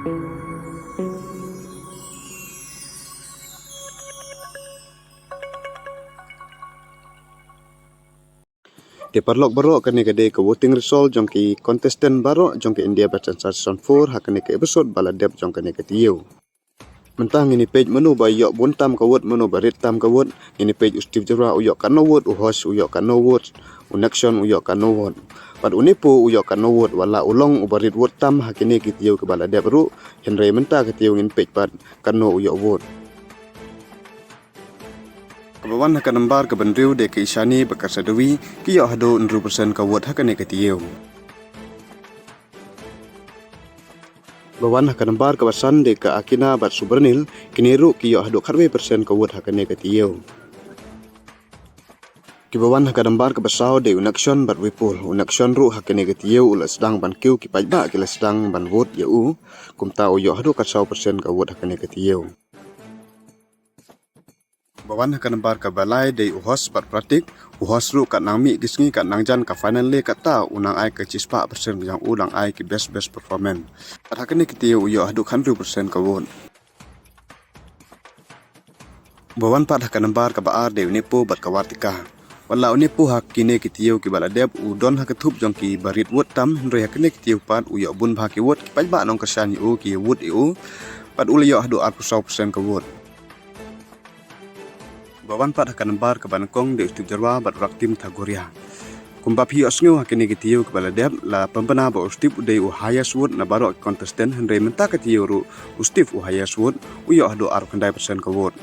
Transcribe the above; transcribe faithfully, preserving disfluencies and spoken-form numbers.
Te paralok baroh, kane ka dei ka voting result jong ki contestant baroh jong ka India Best Dancer Season four ha kane ka episode ba la dep jong kane ka taïew. Mynta ngin ïa peit mano ba ïoh bun tam ka vote, mano ba rit tam ka vote. Ngin ïa peit u Steve Jyrwa u ïoh katno vote, u Hos u ïoh katno vote, u Nakshon u ïoh katno vote, bad u Nepo u ïoh katno vote. Wat la u long uba rit vote tam ha kine ki taïew kiba la dep ruh, hynrei mynta ka taïew ngin peit pat katno u ïoh vote. Kaba wan ha ka nambar kaba hynriew dei ka Ishani bad ka Sadawi, ki ïoh haduh hynriew percent ka vote ha kane ka taïew. Ba wan ha ka nambar kaba san dei ka Akina bad Subranil, kine ruh ki ïoh haduh khatwei percent ka vote ha kane ka taïew. Kiba wan ha ka nambar kaba saw dei u Nakshon bad Vipul. U Nakshon ruh ha kane ka taïew u la sdang ban kiew, ki paidbah ki la sdang ban vote ïa u. Kumta u ïoh haduh ka saw percent ka vote ha kane ka taïew. Ba wan ha ka nambar kaba lai dei u Hos bad Pratik. U Hos ruh kat nang mih ki sngi kat nang jan ka final leh, kata u nang ai ka shispah percent ka jong u, u nang ai ki best best performance. Bad ha kane ka taïew u ïoh haduh khathynriew percent ka vote. Ba wan pat ha ka nambar kaba ar dei u Nepo bad ka Vartika. Wat la u Nepo ha kine ki taïew kiba la dep u don ha ka thup jong kiba rit vote tam, hynrei ha kane ka taïew pat u ïoh bun bha ki vote, ki paidbah nongkyrshan ïa u ki vote ïa u. Bad u la ïoh haduh arphew saw percent ka vote. Ba wan pat ha ka nambar kaba nyngkong dei u Steve Jyrwa bad u Raktim Thagoria. Kumba phi ïohsngew ha kine ki taïew kiba la dep, la pynbna ba u Steve u dei u highest vote na baroh ki contestant, hynrei mynta ka taïew ruh u Steve u highest vote, u ïoh haduh arphew khyndai percent ka vote.